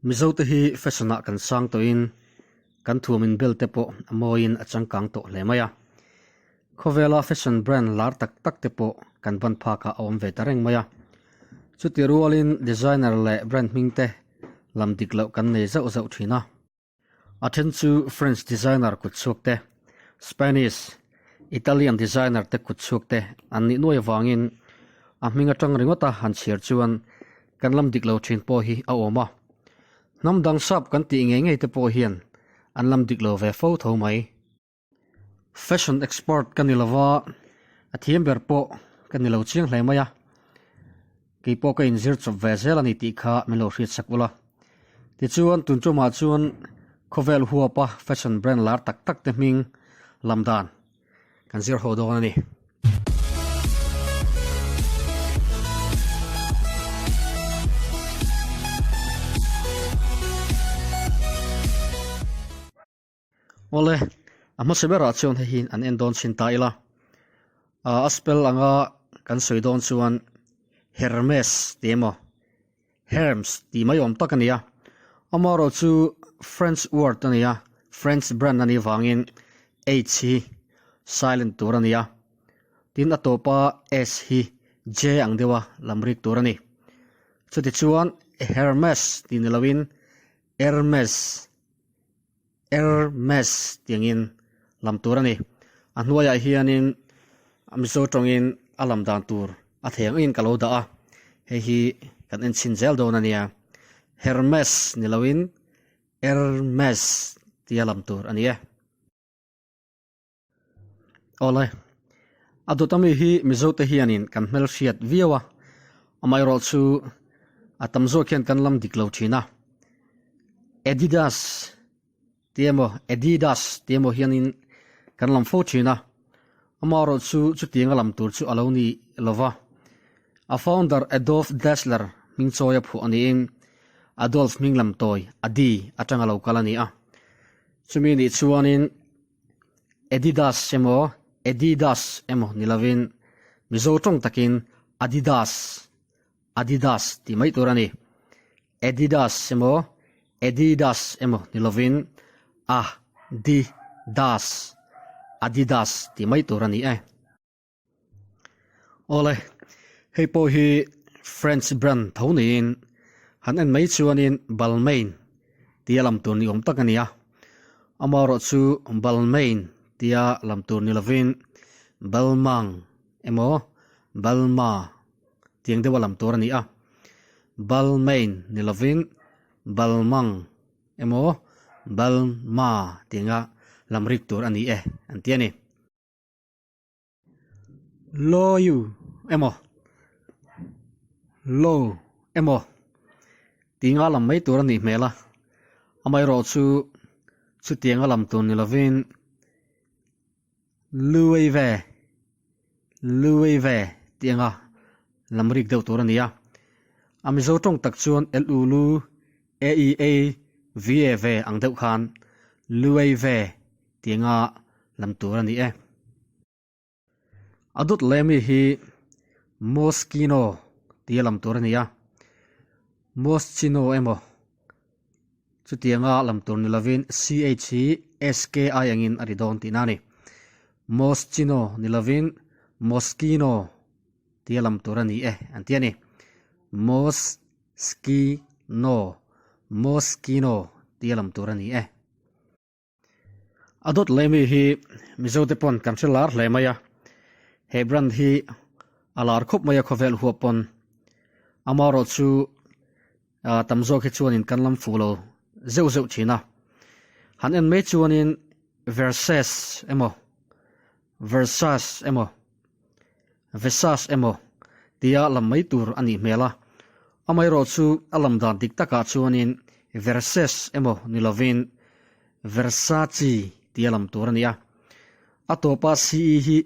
Mizote hi fashion ah kan sang tawhin kan thuam inbel te pawh a mawiin a changkang tawh hle mai a. Khawvela fashion brand lar tak tak te pawh kan ban phakah a awm ve ta reng mai a. Chuti rualin designer leh brand hming te lam dik loh kan nei zauh zauh thin a. A then chu French designer kut chhuak te, Spanish, Italian designer te kut chhuak te an nih nuai avangin a hming atang ringawta han chhiar chuan kan lam dik lo thin pawh hi a awm a. Hnam dang sap kan tih ngei ngei te pawh hian an lam dik lo ve fo tho mai. Fashion expert ka ni lova, a thiam ber pawh ka ni lo chiang hle mai a. Kei pawh ka inzir chawp ve zel a ni tih kha min lo hriat sak ula. Tichuan tun tumah chuan khawvel huapa fashion brand lar tak tak te hming lam dan kan zir ho dawn a ni. Awle, a hmasa berah chuan hei hi an en dawn chhin ta ila. A spell anga kan sawi dawn chuan Hermes tih emaw Herms tih mai awm tak a ni a. Amaherawh chu French word a ni a, French brand a nih vangin H hi silent tur a ni a. Tin a tawpa S hi J ang deuha lam rik tur a ni. Chutichuan Hermes tih ni loin Hermes. Hermes tiangin lam tur a ni. A hnuaiah hianin Mizo tawngin a lam dan tur a thei ang angin ka lo dah a, hei hi kan en chhin zel dawn a nia. Hermes ni loin Hermes tia lam tur a ni e. Awle, a dawt ami hi Mizo te hianin kan hmelhriat viau a, amaherawh chu a tam zawk hian kan lam dik lo thin a. Adidas tih emaw Adidas tih emaw hianin kan lam fo thin a, amaherawh chu chutiang a lam tur chu a lo ni lo va. A founder Adolf Dassler hming chawi a phuah niin Adolf hming lam tawi Adi atanga lo kal a ni a. Chumi nih chuanin Adidas emaw Adidas emaw ni lovin Mizo tawng takin Adidas, Adidas tih mai tur a ni. Adidas emaw Adidas emaw ni lovin A-di-das, Adidas tih mai tur a ni e. Awle, hei pawh hi French brand tho niin han en mai chuanin Balmain tia lam tur ni awm tak a ni a. Amaherawh chu Balmain tia lam tur ni lovin Balmang emaw Balma tiang deuha lam tur a ni a. Balmain ni lovin Balmang emaw Balma tianga lam rik tur a ni e an ti a ni. Loiu emaw Lo emaw tih nga lam mai tur a nih hmel a, amaherawh chu chutianga lam tur ni lovin Luive Luive tih anga lam rik deuh tur a ni a, a Mizo tawng tak chuan L-U Lu A-E-A V-A-V ang deuh khan Luive tih anga lam tur a ni e. A dawt leh ami hi Moschino tih a lam tur a ni a, Moschino emaw chutianga lam tur ni lovin CH hi SKI angin a ri dawn tihna a ni. Moschino ni lovin Moschino tih a lam tur a ni e an ti a ni. Moschino, Moschino tih a lam tur a ni e. A dawt leh mi hi Mizo te pawn kan hre lar hle mai a, he brand hi a lar khawp mai a khawvel huap pawn. Amaherawh chu tam zawk hi chuanin kan lam fuh lo zeuh zeuh thin a. Han en mai chuanin Versace emaw Versace emaw Vesas emaw tia lam mai tur a nih hmel a, amaherawh chu a lam dan dik takah chuanin Verses emaw ni lovin Versace tia lam tur a ni a. A tawpa CE hi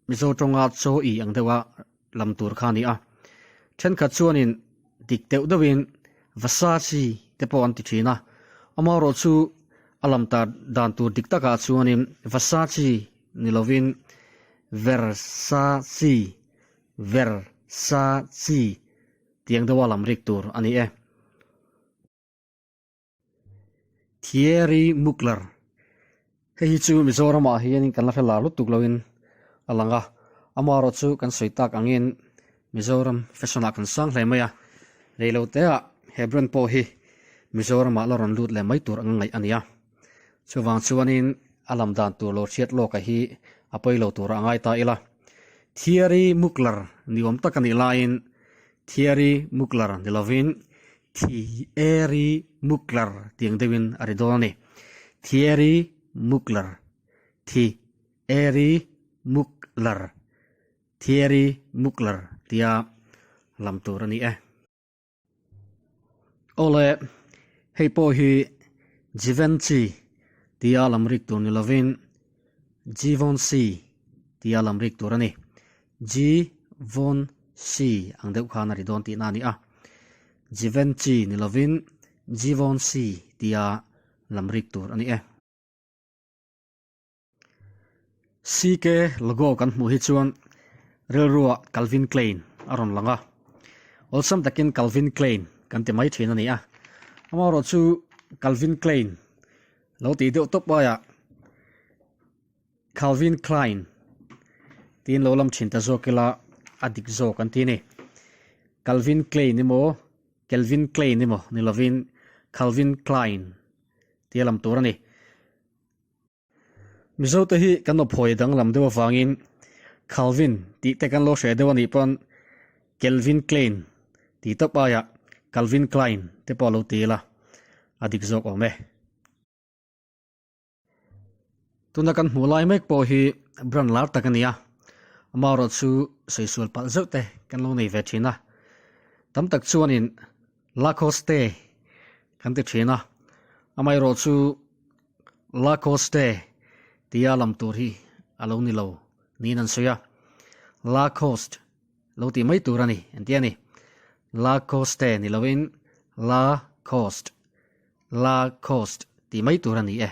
Mizo tawnga chaw i ang deuha lam tur kha a ni a. Thenkhat chuanin dik deuh deuhin Versace te pawh an ti thin a, amaherawh chu a lam tar dan tur dik takah chuanin Versace ni lovin Versace, Versace, tiang deuha lam rik tur a ni e. Thierry Mugler, Hei hi chu Mizoramah hianin kan la hre lar lutuk loin a lang a, amaherawhchu kan sawi tak angin Mizoram fashion ah kan sang hle mai a, reiloteah he brand pawh hi Mizoramah la rawn lut leh mai tur anga ngaih a ni a. Chuvang chuanin a lam dan tur lo hriat lawka hi a pawi lo turah a ngai ta ila. Thierry Mugler ni awm tak a nih laiin Thierry Mugler ni lovin Thierry Mugler tiang deuhin a ri dawn a ni. Thierry Mugler, Thi-e-ri Mugler, Thierry Mugler tia lam tur a ni e. Awle, hei pawh hi Givenchy tia lam rik tur ni lovin Givenchy tia lam rik tur a ni. Givenchy ang deuh khan a ri dawn tihna a ni a. Givenchy ni lovin Givenchy tia lam rik tur a ni e. CK logo kan hmuh hi chuan rilruah Calvin Klein a rawn lang a, awlsam takin Calvin Klein kan ti mai thin a ni a, amaherawh chu Calvin Klein lo tih deuh tawp aiah Calvin Klein tiin lo lam thin ta zawk ila a dik zawk an ti a ni. Calvin Klein emaw Kelvin Klein emaw ni lovin Calvin Klein tia lam tur a ni. Mizote hi kan awphawi danglam deuh avangin Calvin tih te kan lo hreh deuh a nih pawn Kelvin Klein tih tawp aiah Calvin Klein te pawh a lo ti ila a dik zawk awm e. Tuna kan hmuh lai mek pawh hi brand lar tak a ni a, amaherawh chu sawi sual palh zeuh te kan lo nei ve thin a, tam tak chuanin Lacoste kan ti thin a, amaherawh chu Lacoste tia lam tur hi a lo ni lo niin an sawi a, Lacoste lo tih mai tur a ni an ti a ni. Lacoste ni loin Lacoste, Lacoste tih mai tur a ni e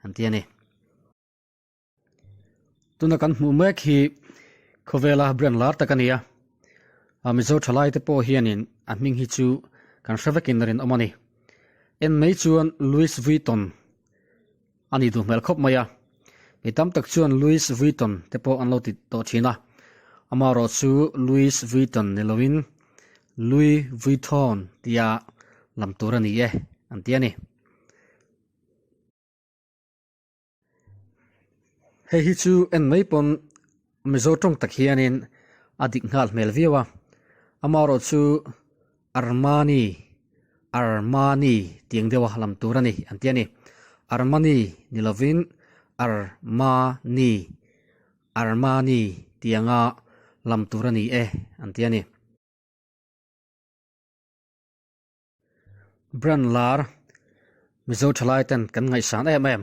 an ti a ni. Tuna kan hmuh mek hi khawvela brand lar tak a ni a, a Mizo thalai te pawh hianin a hming hi chu kan hre vekin a rinawm a ni. En mai chuan Louis Vuitton a ni duh hmel khawp mai a, mi tam tak chuan Louis Vuitton te pawh an lo ti tawh thin a, amaherawh chu Louis Vuitton ni loin Louis Vuitton tia lam tur a ni e an ti a ni. Hei hi chu en mai pawn Mizo tawng tak hianin a dik nghal hmel viau a, amaherawh chu Armani, Armani tiang deuha lam tur a ni an ti a ni. Armani ni lovin Armani, Armani tianga lam tur a ni e an ti a ni. Brand lar Mizo thalai ten kan ngaihsan em em.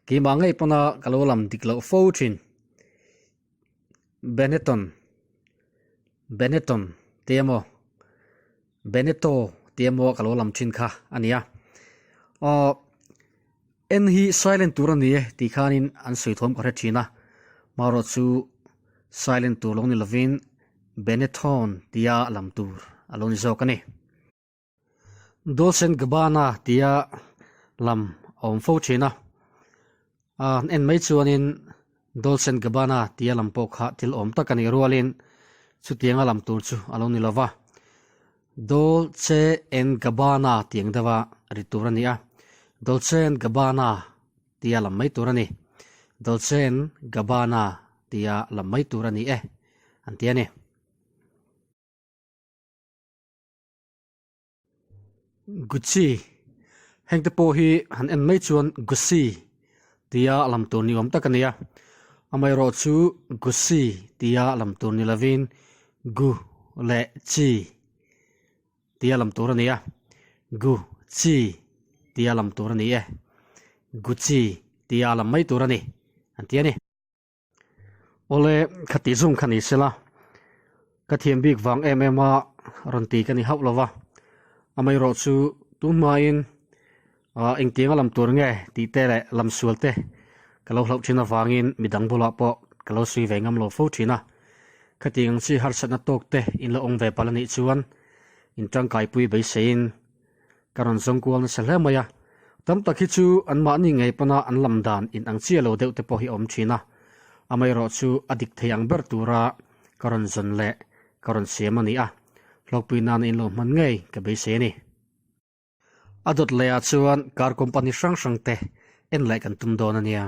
Keimah ngei pawna ka lo lam dik loh fo thin. Benetton Benetton te emaw Benetto te emaw ka lo lam thin kha a ni a. Aw N hi silent tur a ni e tih khanin an sawi thawm ka hre thin a. Marawh chu silent tur lo ni lovin Benetton tia lam tur a lo ni zawk a ni. Dolce and Gabbana tia lam a awm fo thin a, an en mai chuanin Dolce and Gabbana tia lam pawh kha thil awm tak a nih rualin chutianga lam tur chu a lo ni lo va. Dolce and Gabbana tiang deuha ri tur a ni a, Dolce and Gabbana tia lam mai tur a ni. Dolce and Gabbana tia lam mai tur a ni e an ti a ni. Gucci, heng te pawh hi han en mai chuan Gucci tia lam tur ni awm tak a ni a, amaherawh chu Gucci tia lam tur ni lovin Gu leh Chi tia lam tur a ni a, Gu Chi tia lam tur a ni e, Gucci tia lam mai tur a ni an ti a ni. Awle kha tih zawng kha ni sela, ka thiam bik vang em em a rawn ti ka ni hauh lova, amaherawh chu tun hmain ah engtiang a lam tur nge tih te leh lam sual te ka lo hlauh thin avangin midang bulah pawh ka lo sui ve ngam lo fo thin a, khatiang ang chi harsatna tawk te in la awm ve palh anih chuan in tangkaipui beiseiin ka rawn zawng kual nasa hle mai a. Tam tak hi chu anmahni ngei pawna an lam dan in ang chiah lo deuh te pawh hi a awm thin a, amaherawhchu a dik thei ang ber tura ka rawn zawn leh ka rawn siam a ni a, hlawkpui nana in lo hman ngei ka beisei a ni. A dawt lehah chuan car company hrang hrang te en leh kan tum dawn a nia.